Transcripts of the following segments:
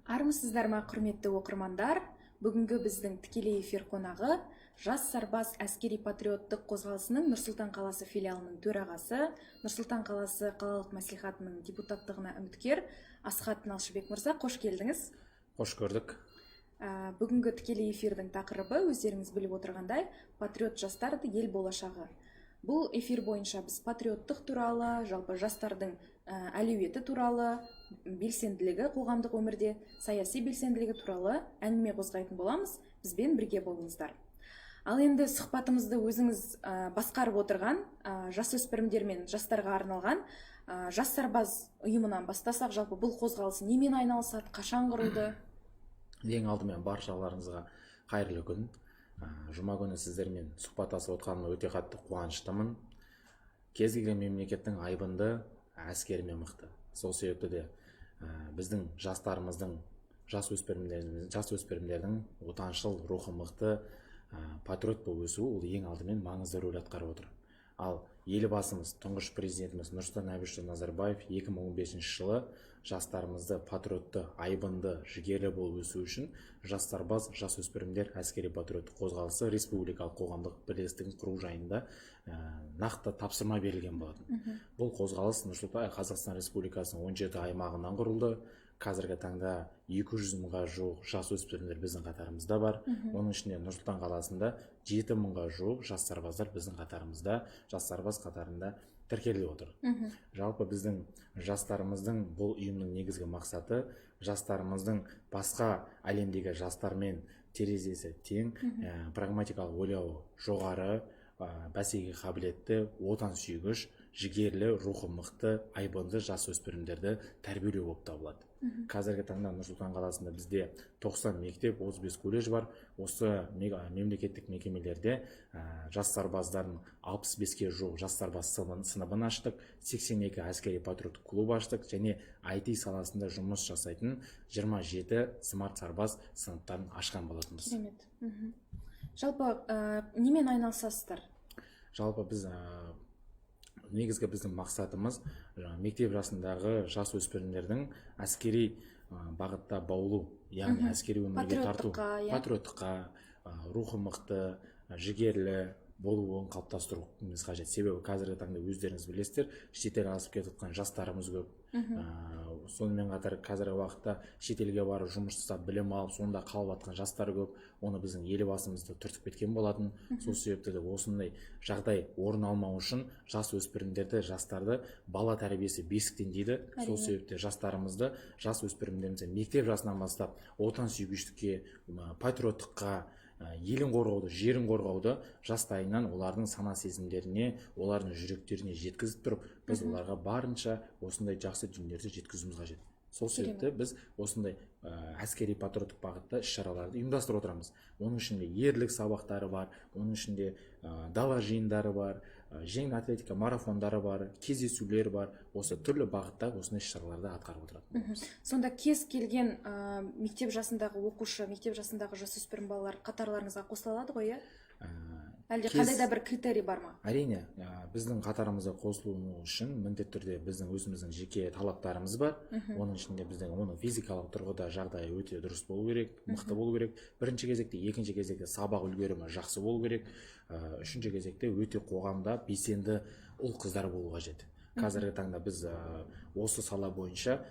Армысыздар ма, құрметті оқырмандар! Бүгінгі біздің тікелей эфир қонағы – «Жас сарбаз» әскери патриоттық қозғалысының Нұр-Сұлтан қаласы филиалының төрағасы, Нұр-Сұлтан қаласы қалалық мәслихатының депутаттығына үміткер Асхат Налшыбек мырза. Қош келдіңіз! Қош көрдік! Бүгінгі тікелей эфирдің тақырыбы, өздеріңіз біліп отырғандай, патриот жастар – ел болашағы. Бұл эфир бойынша біз патриоттық туралы, жалпы жастардың әлеуеті туралы, белсенділігі қоғамдық өмірде, саяси белсенділігі туралы әңгіме қозғайтын боламыз. Бізбен бірге болыңыздар. Ал енді сұхбатымызды өзіңіз басқарып отырған жасөспірімдер мен жастарға арналған «Жас сарбаз» ұйымынан бастасақ. Жалпы бұл қозғалыс немен айналысады, қашан құрылды? Ең алдымен баршаларыңызға қайырлы күн! Жұма күні сіздермен сұхбаттасып отқаныма өте қатты қуаныштымын. Кез келген мемлекеттің айбынды әскерімен мықты. Сол себепті де біздің жастарымыздың, жас өспірімдердің отаншыл рухы мықты, патриот болып өсуі, ол ең алдымен маңызды рөл атқарып отыр. Ал Елбасымыз, Тұңғыш Президентіміз Нұрсұлтан Әбішұлы Назарбаев 2015 жылы жастарымызды патриотты, айбынды, жігерлі болып өсу үшін «Жас сарбаз» жасөспірімдер әскери патриоттық қозғалысы республикалық қоғамдық бірлестігін құру жайында нақты тапсырма берілген болатын. Бұл қозғалыс Нұрсұлтан Қазақстан Республикасының 17 аймағынан құрылды. Қазіргі таңда 200 мыңға жуық жасөспірімдер біздің қатарымызда бар. Оның ішінде Нұр Сұлтан қаласында 7 мыңға жуық жас сарбаздар біздің қатарымызда, жас сарбаз қатарында тіркеліп отыр. Жалпы біздің жастарымыздың, бұл ұйымның негізгі мақсаты – жастарымыздың басқа әлемдегі жастармен терезесі тең, прагматикалық ойлауы жоғары, бәсекеге қабілетті, отансүйгіш, жігерлі, рухы мықты, айбынды жасөспірімдерді тәрбиелеу болып табылады. Қазіргі таңда Нұр Сұлтан қаласында бізде 90 мектеп, 35 колледж бар. Осы мемлекеттік мекемелерде жас сарбаздардың 65-ке жуық жас сарбаз сыныбын аштық, 82 әскери патриоттық клуб аштық және IT саласында жұмыс жасайтын 27 смарт сарбаз сыныптарын ашқан болатынбыз. Керемет! Жалпы немен айналысасыздар? Жалпы біз негізгі біздің мақсатымыз – жаңа мектеп жасындағы жас өспірімдердің әскери бағытта баулу, яғни әскери өмірге тарту. Патриоттыққа, иә. Патриоттыққа, рухы мықты, жігерлі болуын қалыптастыруымыз қажет. Себебі қазіргі таңда, өздеріңіз білесіздер, шетел асып кетіп жатқан жастарымыз көп. Сонымен қатар қазіргі уақытта шетелге барып жұмыс жасап, білім алып, сонда қалып жатқан жастар көп. Оны біздің Елбасымыз да түртіп кеткен болатын. Сол себепті де осындай жағдай орын алмау үшін жас өспірімдерді, жастарды, бала тәрбиесі бесіктен дейді. Сол себепті жастарымызды, жас өспірімдерімізді мектеп жасынан бастап отансүйгіштікке, патриоттыққа, елін қорғауды, жерін қорғауды жастайынан олардың сана сезімдеріне, олардың жүректеріне жеткізіп тұрып, біз оларға барынша осындай жақсы дүниелерді жеткізуіміз қажет. Сол себепті біз осындай әскери патриоттық бағытта іс шараларды ұйымдастырып отырамыз. Оның ішінде ерлік сабақтары бар, оның ішінде дала жиындары бар, жеңіл атлетика марафондары бар, кездесулер бар. Осы түрлі бағытта осындай іс шараларды атқарып отырады. Сонда кез келген мектеп жасындағы оқушы, мектеп жасындағы жасөспірім балалар қатарларыңызға қосыла алады ғой, иә? Әлде қандай да бір критерий бар ма? Әрине, біздің қатарымызға қосылу үшін міндетті түрде біздің өзіміздің жеке талаптарымыз бар. Оның ішінде біздің оның физикалық тұрғыда жағдайы өте дұрыс болу керек, мықты болу керек бірінші кезекте. Екінші кезекте сабақ үлгерімі жақсы болу керек. Үшінші кезекте өте қоғамда белсенді ұл қыздар болу қажет. Қазіргі таңда біз осы сала бойынша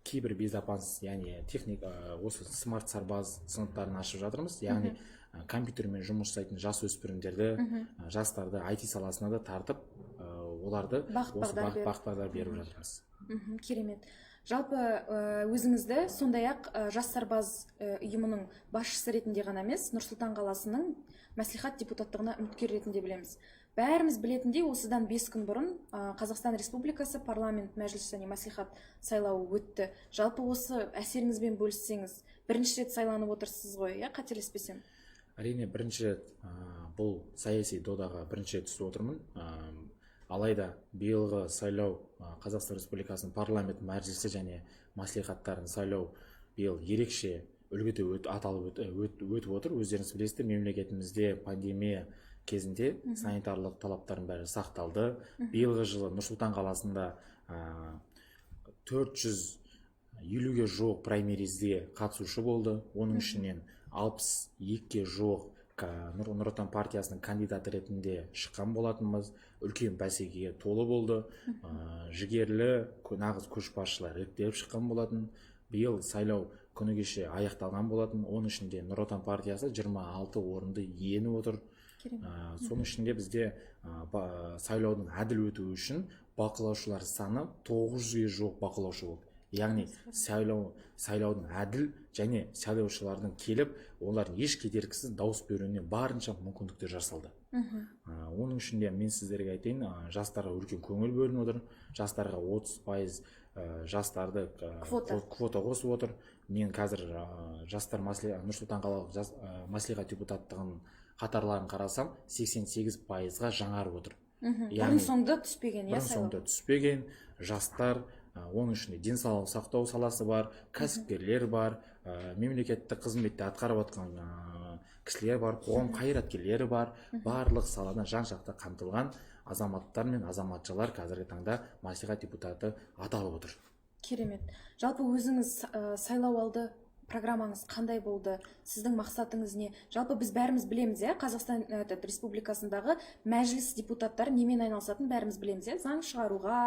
кибербезопасность, яғни техник осы смарт сарбаз сыныптарын ашып жатырмыз, яғни компьютермен жұмыс жасайтын жас өспірімдерді, жастарды IT саласына да тартып, оларды бағыт осы бағдар бағыт беріп. бағыт бағдар беріп жатырмыз. Керемет! Жалпы өзіңізді сондай ақ «Жас сарбаз» ұйымының басшысы ретінде ғана емес, Нұр Сұлтан қаласының мәслихат депутаттығына үміткер ретінде білеміз. Бәріміз білетіндей, осыдан 5 күн бұрын Қазақстан Республикасы Парламент Мәжілісі және мәслихат сайлауы өтті. Жалпы осы әсеріңізбен бөліссеңіз. Бірінші рет сайланып отырсыз ғой, иә, қателеспесем? Әрине, бірінші рет, бұл саяси додаға бірінші рет түсіп отырмын. Алайда биылғы сайлау, Қазақстан Республикасының Парламент Мәжілісі және мәслихаттарын сайлау биыл ерекше үлгіде аталып өтіп отыр. Өздеріңіз білесіздер, мемлекетімізде пандемия кезінде санитарлық талаптардың бәрі сақталды. Биылғы жылы Нұр Сұлтан қаласында 400 50-ге жуық праймеризде қатысушы болды. Оның ішінен 62-ге жуық Нұр Отан партиясының кандидаты ретінде шыққан болатынбыз. Үлкен бәсекеге толы болды. Жігерлі нағыз көшбасшылар іріктеліп шыққан болатын. Биыл сайлау күні кеше аяқталған болатын. Оның ішінде Нұр Отан партиясы 26 орынды иеленіп отыр. Соның ішінде бізде сайлаудың әділ өтуі үшін бақылаушылар саны 900-ге жуық бақылаушы болды. Яғни сайлаудың әділ және сайлаушылардың келіп, олардың еш кедергісіз дауыс беруіне барынша мүмкіндіктер жасалды. Оның ішінде мен сіздерге айтайын, жастарға үлкен көңіл бөлініп отыр. Жастарға 30% жастарды Квота. квота қосып отыр. Мен қазір жастар Нұр Сұлтан қалалық жас мәслихат депутаттығының қатарларын қарасам, 88%-ға жаңарып отыр. Яғни Бұрын соңды түспеген, иә, бұрын соңды түспеген жастар, оның ішінде денсаулық сақтау саласы бар, кәсіпкерлер бар, мемлекеттік қызметте атқарып жатқан кісілер бар, қоғам қайраткерлері бар, барлық саладан жан жақты қамтылған азаматтар мен азаматшалар қазіргі таңда мәслихат депутаты аталып отыр. Керемет. Жалпы өзіңіз сайлау алды программаңыз қандай болды? Сіздің мақсатыңыз не? Жалпы біз бәріміз білеміз, иә, Қазақстан этот, Республикасындағы мәжіліс депутаттары немен айналысатынын бәріміз білеміз, иә, заң шығаруға,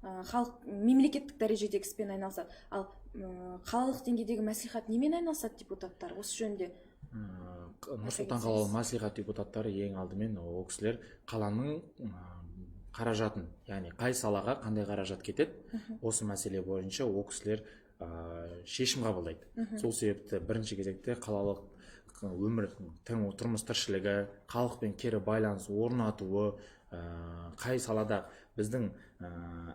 халық мемлекеттік дәрежедегі іспен айналысады. Ал қалалық деңгейдегі мәслихат немен айналысады, депутаттар? Осы жөнінде Нұр Сұлтан қалалық мәслихат депутаттары ең алдымен ол кісілер қаланың қаражатын, яғни қай салаға қандай қаражат кетеді, осы мәселе бойынша ол кісілер шешім қабылдайды. Сол себепті бірінші кезекте қалалық өмір, тұрмыс тіршілігі, халықпен кері байланыс орнатуы, қай салада біздің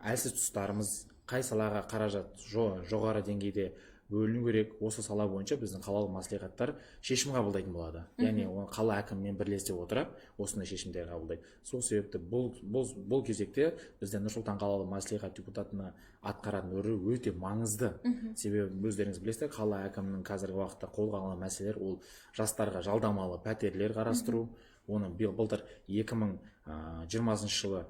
әлсіз тұстарымыз, қай салаға қаражат жоғары деңгейде бөліну керек, осы сала бойынша біздің қалалық мәслихаттар шешім қабылдайтын болады. Яғни оны қала әкімімен бірлесе отырып осындай шешімдер қабылдайды. Сол себепті бұл кезекте бізде Нұр Сұлтан қалалық мәслихат депутатына атқаратын рөлі өте маңызды. Себебі өздеріңіз білесіздер, қала әкімінің қазіргі уақытта қолға алған мәселелер ол жастарға жалдамалы пәтерлер қарастыру. Оны биыл, былтыр 2020 жылы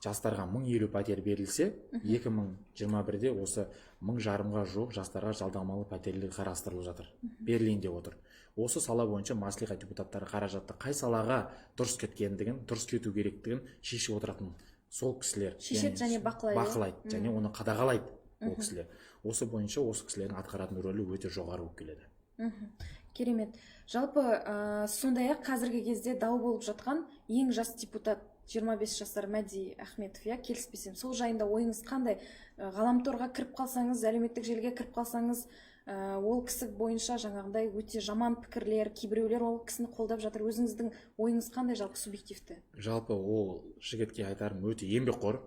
жастарға 1050 пәтер берілсе, 2021-де осы 1500-ға жуық жастарға жалдамалы пәтерлер қарастырылып жатыр, берілейін деп отыр. Осы сала бойынша мәслихат депутаттары қаражатты қай салаға дұрыс кеткендігін, дұрыс кету керектігін шешіп отыратын сол кісілер. Шешеді және бақылайды. Бақылайды және оны қадағалайды ол кісілер. Осы бойынша осы кісілердің атқаратын рөлі өте жоғары болып келеді. Керемет. Жалпы, сондай ақ қазіргі кезде дау болып жатқан ең жас депутат 25 жасар Мәди Ахметов, иә, келіспесем, сол жайында ойыңыз қандай? Ғаламторға кіріп қалсаңыз, әлеуметтік желіге кіріп қалсаңыз, ол кісі бойынша жаңағындай өте жаман пікірлер, кейбіреулер ол кісіні қолдап жатыр. Өзіңіздің ойыңыз қандай, жалпы субъективті? Жалпы ол жігітке айтарым, өте еңбекқор,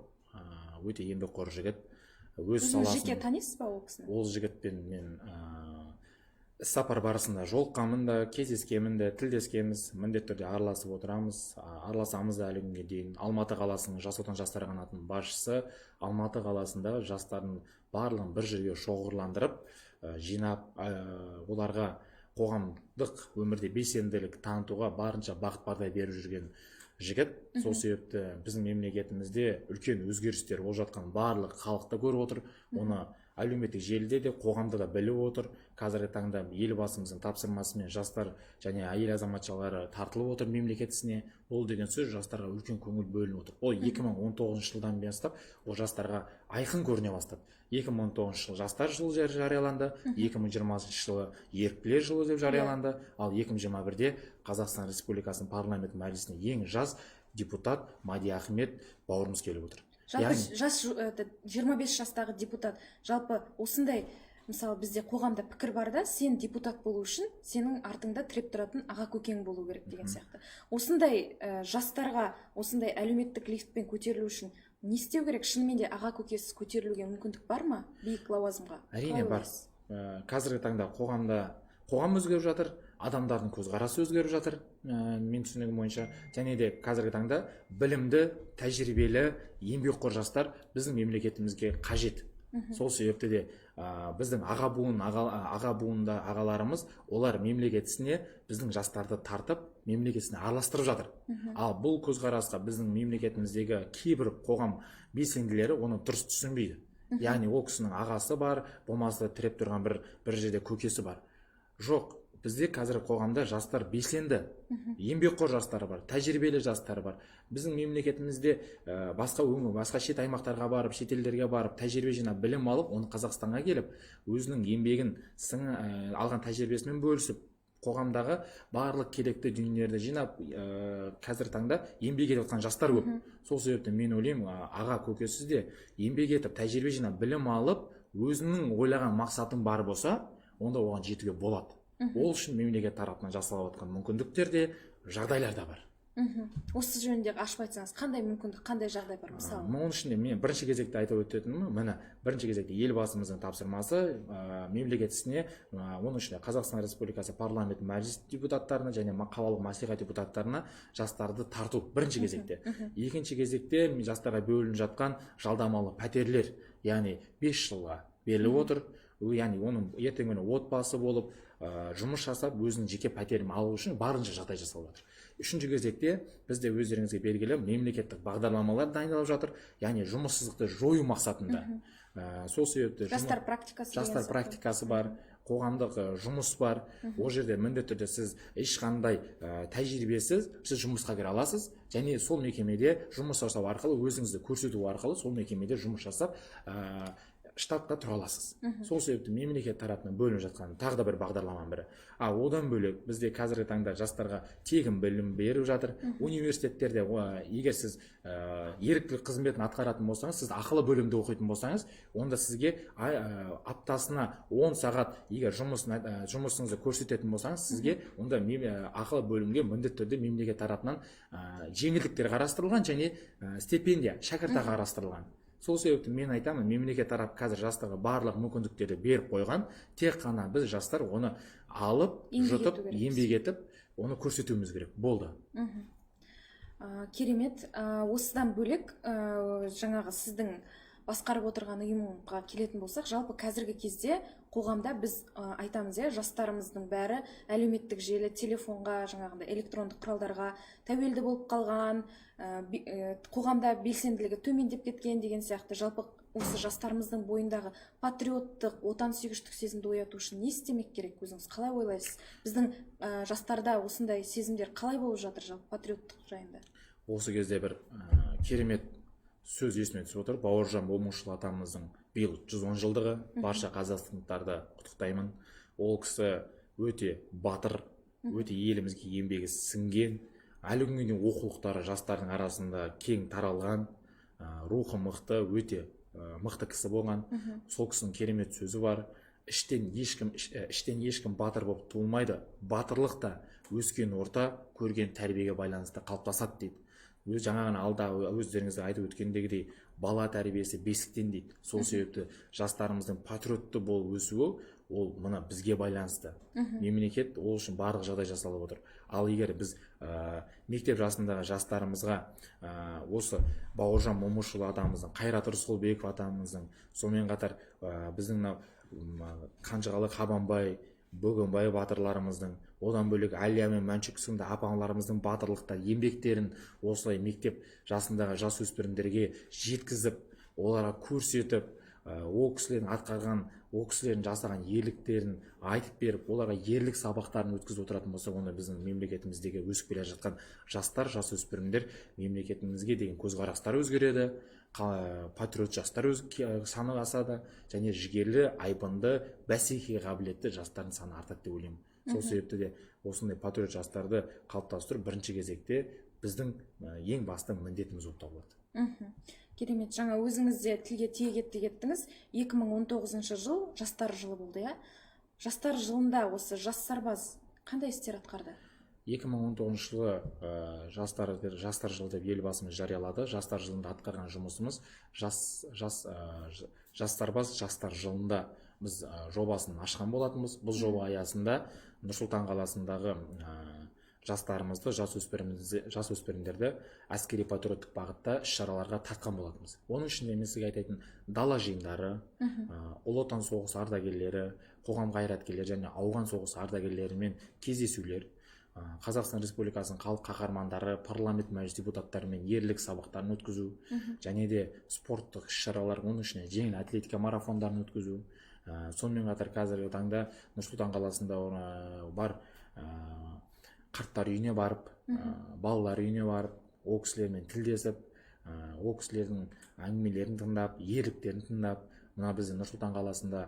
өте еңбекқор жігіт. Өз Өзіңіз саласын жеке танисыз ба ол кісіні? Ол жігітпен мен іссапар барысында жолыққанмын да, кездескенмін де, тілдескенбіз, міндетті түрде араласып отырамыз, араласамыз да әлі күнге дейін. Алматы қаласының Жас Отан жастар қанатының басшысы, Алматы қаласында жастардың барлығын бір жерге шоғырландырып, жинап, оларға қоғамдық өмірде белсенділік танытуға барынша бағыт бағдар беріп жүрген жігіт. Сол себепті біздің мемлекетімізде үлкен өзгерістер болып жатқан барлық халық та көріп отыр. Оны әлеуметтік желіде де, қоғамда да біліп отыр. Қазіргі таңда Елбасымыздың тапсырмасымен жастар және әйел азаматшалары тартылып отыр мемлекет ісіне. Бұл деген сөз жастарға үлкен көңіл бөлініп отыр. Ол 2019 жылдан бастап ол жастарға айқын көріне бастады. 2019 жылы жастар жылы жарияланды, 2020 жылы еріктілер жылы деп жарияланды, ал 2021-де Қазақстан Республикасының парламент мәжілісіне ең жас депутат Мади Ахмет бауырымыз келіп отыр. Жалпы Яғни жас, это, 25 жастағы депутат, жалпы осындай, мысалы, бізде қоғамда пікір бар да, сен депутат болу үшін сенің артыңда тіреп тұратын аға көкең болу керек деген сияқты. Осындай жастарға осындай әлеуметтік лифтпен көтерілу үшін не істеу керек? Шынымен де аға көкесіз көтерілуге мүмкіндік бар ма биік лауазымға? Әрине Қалай бар. ойлайсыз? Қазіргі таңда қоғамда қоғам өзгеріп жатыр, адамдардың көзқарасы өзгеріп жатыр, мен түсінігім бойынша. Және де қазіргі таңда білімді, тәжірибелі, еңбекқор жастар біздің мемлекетімізге қажет. Сол себепті де, біздің аға буын, аға буында ағаларымыз, олар мемлекет ісіне біздің жастарды тартып, мемлекет ісіне араластырып жатыр. Ал бұл көзқарасқа біздің мемлекетіміздегі кейбір қоғам белсенділері оны дұрыс түсінбейді. Яғни ол кісінің ағасы бар, болмаса тіреп тұрған бір жерде көкесі бар. Жоқ, бізде қазір қоғамда жастар белсенді, еңбекқор жастар бар, тәжірибелі жастар бар. Біздің мемлекетімізде басқа өңір, басқа шет аймақтарға барып, шетелдерге барып, тәжірибе жинап, білім алып, оны Қазақстанға келіп, өзінің еңбегін, алған тәжірибесімен бөлісіп, қоғамдағы барлық керекті дүниелерді жинап, қазіргі таңда еңбек етіп жатқан жастар көп. Сол себепті мен ойлаймын, аға көкесі де еңбек етіп, тәжірибе жинап, білім алып, өзінің ойлаған мақсатың бар болса, онда оған жетуге болады. Ол үшін мемлекет тарапынан жасалып жатқан мүмкіндіктер де, жағдайлар да бар. Осы жөнінде ашып айтсаңыз, қандай мүмкіндік, қандай жағдай бар, мысалы? Оның ішінде мен бірінші кезекте айтып өтетінім, міне, бірінші кезекте Елбасымыздың тапсырмасы, мемлекет ісіне, оның ішінде Қазақстан Республикасы Парламент Мәжіліс депутаттарына және қалалық мәслихат депутаттарына жастарды тарту бірінші кезекте. Екінші кезекте жастарға бөлініп жатқан жалдамалы пәтерлер, яғни 5 жылға беріліп отыр. Яғни оның ертеңгі күні отбасы болып, жұмыс жасап, өзінің жеке пәтерін алу үшін барынша жағдай жасалып жатыр. Үшінші кезекте бізде, өздеріңізге белгілі, мемлекеттік бағдарламалар дайындалып жатыр, яғни жұмыссыздықты жою мақсатында. Сол себепті Жастар практикасы деген жастар сияқты. практикасы бар, қоғамдық жұмыс бар. Ол жерде міндетті түрде сіз ешқандай тәжірибесіз сіз жұмысқа кіре аласыз және сол мекемеде жұмыс жасау арқылы, өзіңізді көрсету арқылы сол мекемеде жұмыс жасап, штатта тұра аласыз. Сол себепті мемлекет тарапынан бөлініп жатқан тағы да бір бағдарламаның бірі. А одан бөлек бізде қазіргі таңда жастарға тегін білім беріп жатыр университеттерде. Егер сіз еріктілік қызметін атқаратын болсаңыз, сіз ақылы бөлімде оқитын болсаңыз, онда сізге аптасына 10 сағат егер жұмысыңызды көрсететін болсаңыз, сізге онда ақылы бөлімге міндетті түрде мемлекет тарапынан жеңілдіктер қарастырылған және стипендия, шәкіртақы қарастырылған. Сол себепті мен айтамын, мемлекет тарапы қазір жастарға барлық мүмкіндіктерді беріп қойған, тек қана біз, жастар, оны алып Еңбек жұтып, ету керекпіз. еңбек етіп, оны көрсетуіміз керек болды. Керемет. Осыдан бөлек, жаңағы сіздің басқарып отырған ұйымға келетін болсақ, жалпы қазіргі кезде қоғамда біз айтамыз, иә, жастарымыздың бәрі әлеуметтік желі, телефонға, жаңағындай электрондық құралдарға тәуелді болып қалған, қоғамда белсенділігі төмендеп кеткен деген сияқты. Жалпы осы жастарымыздың бойындағы патриоттық, отансүйгіштік сезімді ояту үшін не істемек керек, өзіңіз қалай ойлайсыз? Біздің жастарда осындай сезімдер қалай болып жатыр жалпы патриоттық жайында? Осы кезде бір керемет сөз есіме түсіп отыр. Бауыржан Момышұлы атамыздың биыл 110 жылдығы, барша қазақстандықтарды құттықтаймын. Ол кісі өте батыр, өте елімізге еңбегі сіңген, әлі күнге дейін оқулықтары жастардың арасында кең таралған, рухы мықты, өте мықты кісі болған. Сол кісінің керемет сөзі бар: Іштен ешкім батыр болып туылмайды, батырлық та өскен орта, көрген тәрбиеге байланысты қалыптасады», – дейді. Өз жаңа ғана алда өздеріңіз айтып өткендегідей, бала тәрбиесі бесіктен дейді. Сол себепті жастарымыздың патриотты болып өсуі ол мына бізге байланысты. Мемлекет ол үшін барлық жағдай жасалып отыр. Ал егер біз мектеп жасындағы жастарымызға осы Бауыржан Момышұлы атамыздың, Қайрат Рысқұлбеков атамыздың, сонымен қатар біздің мынау Қанжығалы Қабанбай, Бөгенбай батырларымыздың, одан бөлек Әлия мен Мәншүк сынды апаларымыздың батырлықта еңбектерін осылай мектеп жасындағы жасөспірімдерге жеткізіп, оларға көрсетіп, ол кісілердің атқарған, ол кісілердің жасаған ерліктерін айтып беріп, оларға ерлік сабақтарын өткізіп отыратын болсақ, онда біздің мемлекетіміздегі өсіп келе жатқан жастар, жасөспірімдер мемлекетімізге деген көзқарастары өзгереді, патриот жастар саны асады және жігерлі, айбынды, бәсекеге қабілетті жастардың саны артады деп ойлаймын. Сол себепті де осындай патриот жастарды қалыптастыру бірінші кезекте біздің ең басты міндетіміз болып табылады. Керемет. Жаңа өзіңіз де тілге тиек етті кеттіңіз, 2019 жыл жастар жылы болды, иә. Жастар жылында осы «Жас сарбаз» қандай істер атқарды? 2019 жылы жастар жылы деп Елбасымыз жариялады. Жастар жылында атқарған жұмысымыз, жас сарбаз жастар жылында біз жобасын ашқан болатынбыз. Бұл жоба аясында Нұр Сұлтан қаласындағы жастарымызды, жасөспірімдерді әскери патриоттық бағытта іс шараларға тартқан болатынбыз. Оның ішінде мен сізге айтатын дала жиындары, Ұлы Отан соғысы ардагерлері, қоғам қайраткерлері және Ауған соғысы ардагерлерімен кездесулер. Қазақстан Республикасының халық қаһармандары, парламент мәжіліс депутаттарымен ерлік сабақтарын өткізу, және де спорттық іс-шаралар, оның ішінде жеңіл атлетика марафондарын өткізу. Сонымен қатар қазіргі таңда Нұр-Сұлтан қаласында бар қарттар үйіне барып, балалар үйіне барып, ол кісілермен тілдесіп, ол кісілердің әңгімелерін тыңдап, ерліктерін тыңдап. Мына бізде Нұр-Сұлтан қаласында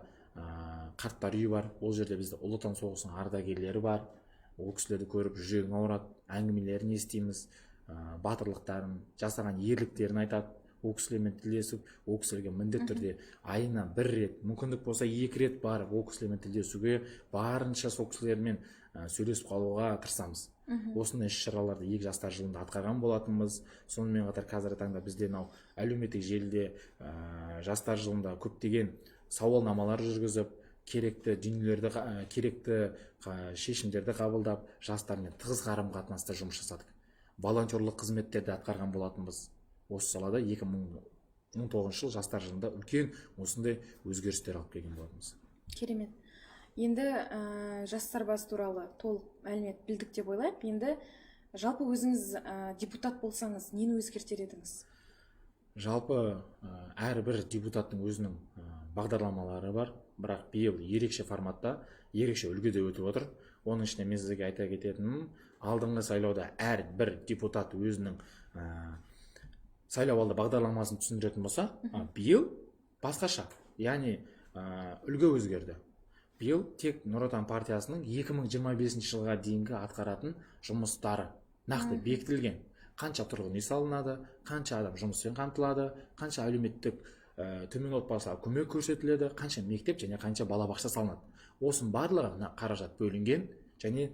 қарттар үйі бар, ол жерде бізде Ұлы Отан соғысының ардагерлері бар. Ол кісілерді көріп жүрегің ауырады, әңгімелерін естиміз, батырлықтарын, жасаған ерліктерін айтады. Ол кісілермен тілдесіп, ол кісілерге міндетті түрде айына бір рет, мүмкіндік болса 2 рет барып, ол кісілермен тілдесуге, барынша сол кісілермен сөйлесіп қалуға тырысамыз. Осындай іс-шараларды екі жастар жылында атқарған болатынбыз. Сонымен қатар қазіргі таңда бізде мынау әлеуметтік желіде жастар жылында көптеген сауалнамалар жүргізіп, керекті дүниелерді, керекті шешімдерді қабылдап, жастармен тығыз қарым қатынаста жұмыс жасадық. Волонтерлық қызметтерді атқарған болатынбыз. Осы салада 2019 жыл жастар жылында үлкен осындай өзгерістер алып келген болатынбыз. Керемет. Енді жас сарбаз туралы толық мәлімет білдік деп ойлаймын. Енді жалпы өзіңіз депутат болсаңыз, нені өзгертер едіңіз? Жалпы әрбір депутаттың өзінің бағдарламалары бар, бірақ биыл ерекше форматта, ерекше үлгіде өтіп отыр. Оның ішінде мен сізге айта кететінім, алдыңғы сайлауда әрбір депутат өзінің сайлауалды бағдарламасын түсіндіретін болса, биыл басқаша, яғни үлгі өзгерді. Биыл тек Нұр Отан партиясының 2025 жылға дейінгі атқаратын жұмыстары нақты бекітілген. Қанша тұрғын үй салынады, қанша адам жұмыспен қамтылады, қанша әлеуметтік төмен отбасыға көмек көрсетіледі, қанша мектеп және қанша балабақша салынады. Осының барлығына қаражат бөлінген және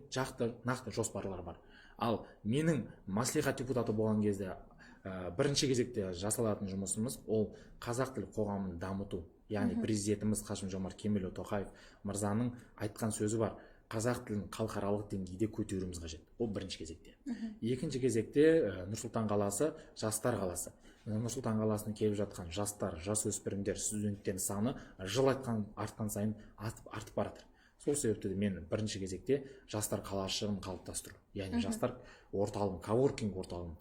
нақты жоспарлар бар. Ал менің мәслихат депутаты болған кезде бірінші кезекте жасалатын жұмысымыз ол қазақ тілі қоғамын дамыту. Яғни президентіміз Қасым-Жомарт Кемелұлы Тоқаев мырзаның айтқан сөзі бар: қазақ тілін халықаралық деңгейде көтеруіміз қажет. Ол бірінші кезекте. Екінші кезекте Нұр-Сұлтан қаласы жастар қаласы. Нұр-Сұлтан қаласына келіп жатқан жастар, жасөспірімдер, студенттердің саны жыл артқан сайын артып бара жатыр. Сол себепті де мен бірінші кезекте жастар қалашығын қалыптастыру, яғни жастар орталығын, коворкинг орталығын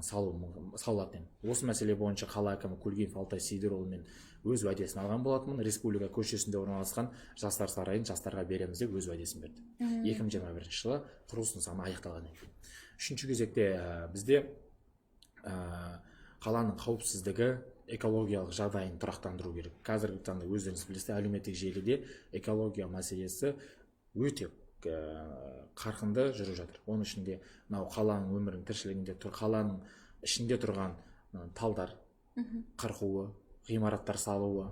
салу салатын едім. Осы мәселе бойынша қала әкімі Көлгінов Алтай Сейдірұлымен өз уәдесін алған болатынмын. Республика көшесінде орналасқан жастар сарайын жастарға береміз деп өз уәдесін берді. 2021 жылы құрылыс нысаны аяқталғаннан кейін. Үшінші кезекте бізде қаланың қауіпсіздігі, экологиялық жағдайын тұрақтандыру керек. Қазіргі таңда өздеріңіз білесіздер, әлеуметтік желіде экология мәселесі өте қарқынды жүріп жатыр. Оның ішінде мынау қаланың өмірінің тіршілігінде тұр, қаланың ішінде тұрған талдар қырқуы, ғимараттар салуы.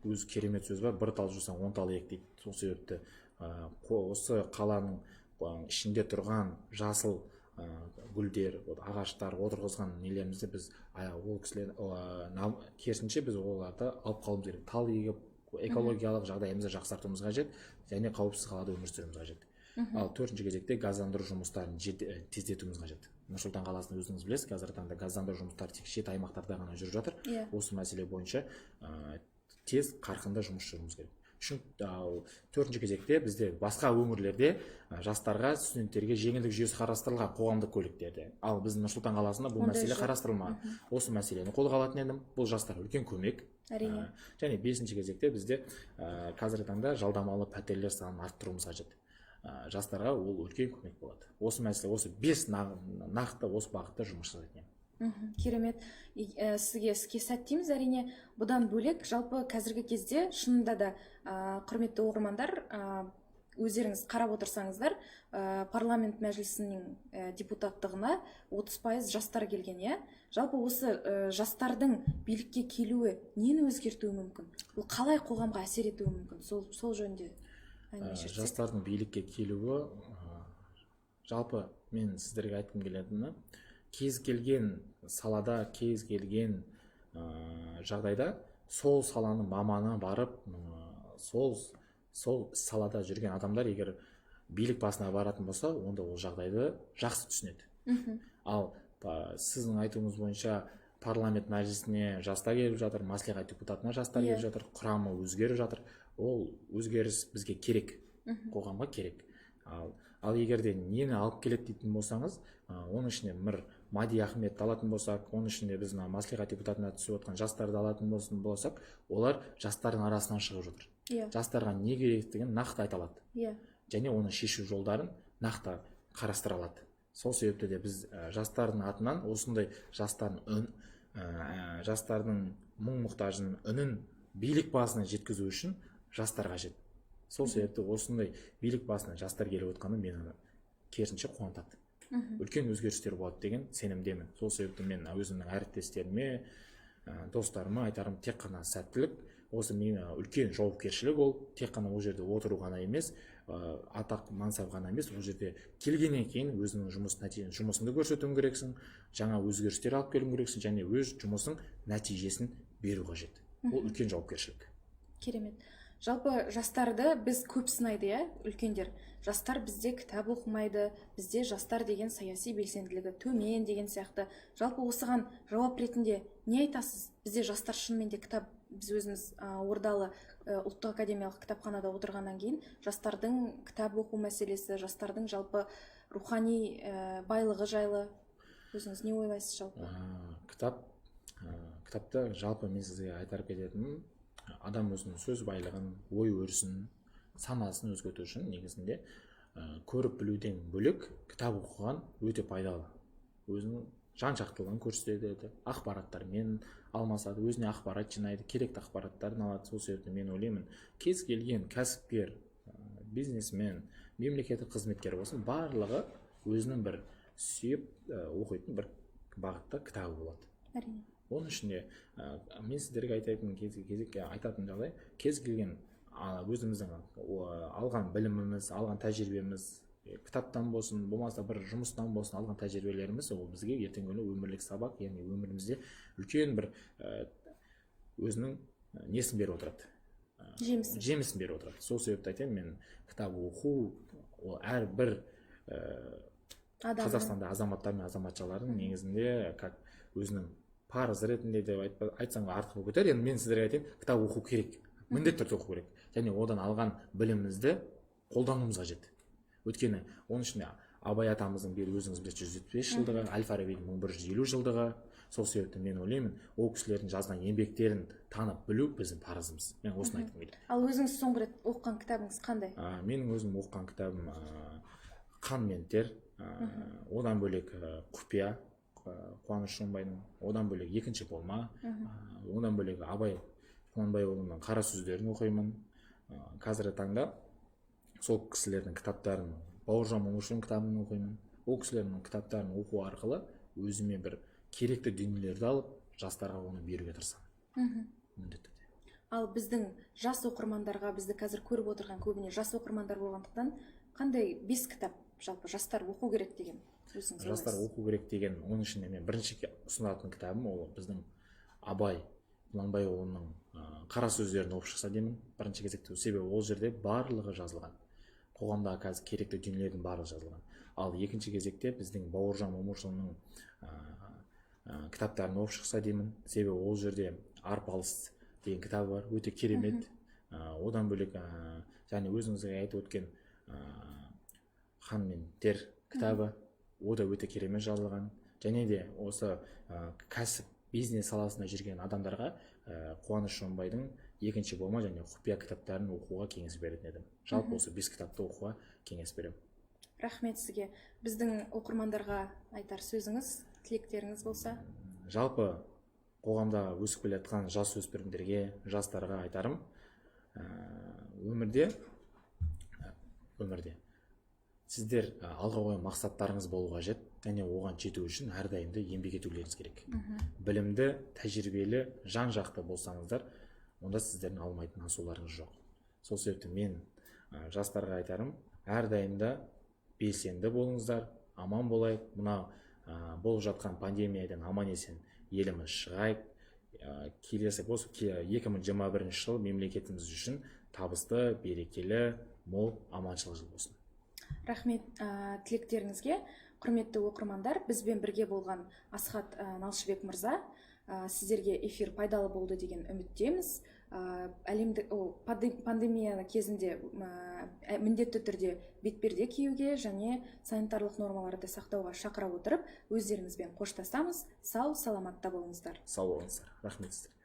Өз керемет сөз бар: бір тал жусаң, 10 тал ек дейді. Сол себепті осы қаланың ішінде тұрған жасыл гүлдер, ағаштар отырғызған нелерімізді біз, ол кісілер, керісінше біз оларды алып қалуымыз керек. Тал егіп, экологиялық жағдайымызды жақсартуымыз қажет және қауіпсіз қалада өмір сүруіміз қажет. Ал төртінші кезекте газдандыру жұмыстарын тездетуіміз қажет. Нұр-Сұлтан қаласында өзіңіз білесіз, қазіргі таңда газдандыру жұмыстары тек шет аймақтарда ғана жүріп жатыр. Осы мәселе бойынша тез қарқынды жұмыс жүруіміз керек. Ал төртінші кезекте бізде басқа өңірлерде жастарға, студенттерге жеңілдік жүйесі қарастырылған қоғамдық көліктерде. Ал біздің Нұр-Сұлтан қаласында бұл Ондай мәселе жоқ. қарастырылмаған. Осы мәселені қолға алатын едім. Бұл жастарға үлкен көмек. Және бесінші кезекте бізде қазіргі таңда жалдамалы пәтерлер санын арттыруымыз қажет. Жастарға ол үлкен көмек болады. Осы мәселе, осы 5 нақты осы бағытта жұмыс жасайтын едім. Керемет. Сізге іске сәт дейміз, әрине. Бұдан бөлек, жалпы қазіргі кезде шынында да, құрметті оқырмандар, өздеріңіз қарап отырсаңыздар, парламент мәжілісінің депутаттығына 30% жастар келген, иә? Жалпы осы жастардың билікке келуі нені өзгертуі мүмкін? Бұл қалай қоғамға әсер етуі мүмкін? Сол жөнінде әңгіме шертсек. Жастардың билікке келуі, жалпы мен сіздерге айтқым келетіні, кез келген салада, кез келген жағдайда сол саланың маманы барып, сол салада жүрген адамдар егер билік басына баратын болса, онда ол жағдайды жақсы түсінеді. Ал сіздің айтуыңыз бойынша парламент мәжілісіне жастар келіп жатыр, мәслихат депутатына жастар келіп жатыр, құрамы өзгеріп жатыр. Ол өзгеріс бізге керек, қоғамға керек. Ал Ал егер де нені алып келеді дейтін болсаңыз, оның ішінде бір Мади Ахметті алатын болсақ, оның ішінде біз мына мәслихат депутатына түсіп отқан жастарды алатын болсақ, олар жастардың арасынан шығып жатыр. Жастарға не керектігін нақты айта алады. Және оның шешу жолдарын нақты қарастыра алады. Сол себепті де біз жастардың атынан осындай жастардың жастардың мұң мұқтажын, үнін билік басына жеткізу үшін жастар қажет. Сол себепті осындай билік басына жастар келіп отқаны мені керісінше қуантады. Үлкен өзгерістер болады деген сенімдемін. Сол себепті мен өзімнің әріптестеріме, достарыма айтарым тек қана сәттілік. Осы мен үлкен жауапкершілік, ол тек қана ол жерде отыру ғана емес, атақ мансап ғана емес, ол жерде келгеннен кейін өзіңнің жұмысыңды көрсетуің керексің, жаңа өзгерістер алып келуің керексің және өз жұмысың нәтижесін беру қажет. Ол үлкен жауапкершілік. Керемет. Жалпы жастарды біз көп сынайды, иә, үлкендер. Жастар бізде кітап оқымайды, бізде жастар деген саяси белсенділігі төмен деген сияқты. Жалпы осыған жауап ретінде не айтасыз? Бізде жастар шынымен де кітап, біз өзіміз Ордалы ұлттық академиялық кітапханада отырғаннан кейін жастардың кітап оқу мәселесі, жастардың жалпы рухани байлығы жайлы өзіңіз не ойлайсыз жалпы? Кітапты жалпы мен сізге айтар кететінім, адам өзінің сөз байлығын, ой өрісін, санасын өзгерту үшін негізінде көріп білуден бөлек кітап оқыған өте пайдалы. Өзінің жан жақтылығын көрсетеді, ақпараттармен алмасады, өзіне ақпарат жинайды, керекті ақпараттарын алады. Сол себепті мен ойлаймын, кез келген кәсіпкер, бизнесмен, мемлекеттік қызметкер болсын, барлығы өзінің бір сүйіп оқитын бір бағытта кітабы болады. Әрине. Оның ішінде мен сіздерге айтатын кезек айтатын жағдай, кез келген өзіміздің алған біліміміз, алған тәжірибеміз, кітаптан болсын, болмаса бір жұмыстан болсын алған тәжірибелеріміз, ол бізге ертеңгі күні өмірлік сабақ, яғни өмірімізде үлкен бір өзінің несін беріп отырады, жемісін. Жемісін беріп отырады. Сол себепті айтамын мен, кітап оқу ол әрбір Қазақстанда азаматтар мен азаматшалардың негізінде как өзінің парызы ретінде деп айтсам артық болып кетер. Енді мен сіздерге айтайын, кітап оқу керек, міндетті түрде оқу керек және одан алған білімімізді қолдануымыз қажет. Өйткені оның ішінде Абай атамыздың биыл өзіңіз білесіз 175 жылдығы, әл Фарабидің 1150 жылдығы. Сол себепті мен ойлаймын, ол кісілердің жазған еңбектерін танып білу біздің парызымыз. Мен осыны айтқым келеді. Ал өзіңіз соңғы рет оқыған кітабыңыз қандай? Менің өзім оқыған кітабым «Қан мен тер», одан бөлек «Құпия» Қуаныш Шонбайдың, одан бөлек «Екінші болма», одан бөлек Абай Құнанбайұлының «Қара сөздерін» оқимын. Қазіргі таңда сол кісілердің кітаптарын, Бауыржан Момышұлының кітабын оқимын. Ол кісілердің кітаптарын оқу арқылы өзіме бір керекті дүниелерді алып, жастарға оны беруге тырысамын міндетті түрде. Ал біздің жас оқырмандарға, бізді қазір көріп отырған көбіне жас оқырмандар болғандықтан, қандай 5 кітап жалпы жастар оқу керек деген өзіңіз Жастар оқу керек деген, оның ішінде мен бірінші ұсынатын кітабым ол біздің Абай Құнанбайұлының «Қара сөздерін» оқып шықса деймін бірінші кезекте. Себебі ол жерде барлығы жазылған, қоғамдағы қазір керекті дүниелердің барлығы жазылған. Ал екінші кезекте біздің Бауыржан Момышұлының кітаптарын оқып шықса деймін. Себебі ол жерде «Арпалыс» деген кітабы бар, өте керемет. Одан бөлек және өзіңізге айтып өткен «Қан мен тер» кітабы, о да өте керемет жазылған. Және де осы кәсіп, бизнес саласында жүрген адамдарға Қуаныш Шонбайдың «Екінші болма» және «Құпия» кітаптарын оқуға кеңес беретін едім. Жалпы осы 5 кітапты оқуға кеңес беремін. Рахмет сізге. Біздің оқырмандарға айтар сөзіңіз, тілектеріңіз болса? Жалпы қоғамда өсіп келе жатқан жас өспірімдерге, жастарға айтарым, өмірде сіздер алға қойған мақсаттарыңыз болу қажет және оған жету үшін әрдайым да еңбек етулеріңіз керек. Білімді, тәжірибелі, жан-жақты болсаңыздар, онда сіздердің алмайтын асуларыңыз жоқ. Сол себепті мен жастарға айтарым, әрдайым да белсенді болыңыздар, аман болайық. Мына болып жатқан пандемиядан аман есен еліміз шығайық. Келесі осы 2021 жыл мемлекетіміз үшін табысты, берекелі, мол аманшылық жыл болсын. Рахмет тілектеріңізге. Құрметті оқырмандар, бізбен бірге болған Асхат Налшыбек мырза. Сіздерге эфир пайдалы болды деген үміттеміз. Әлемдік пандемия кезінде міндетті түрде бетперде киюге және санитарлық нормаларды сақтауға шақыра отырып, өздеріңізбен қоштасамыз. Сау саламатта болыңыздар. Сау болыңыздар, рахмет сіздерге.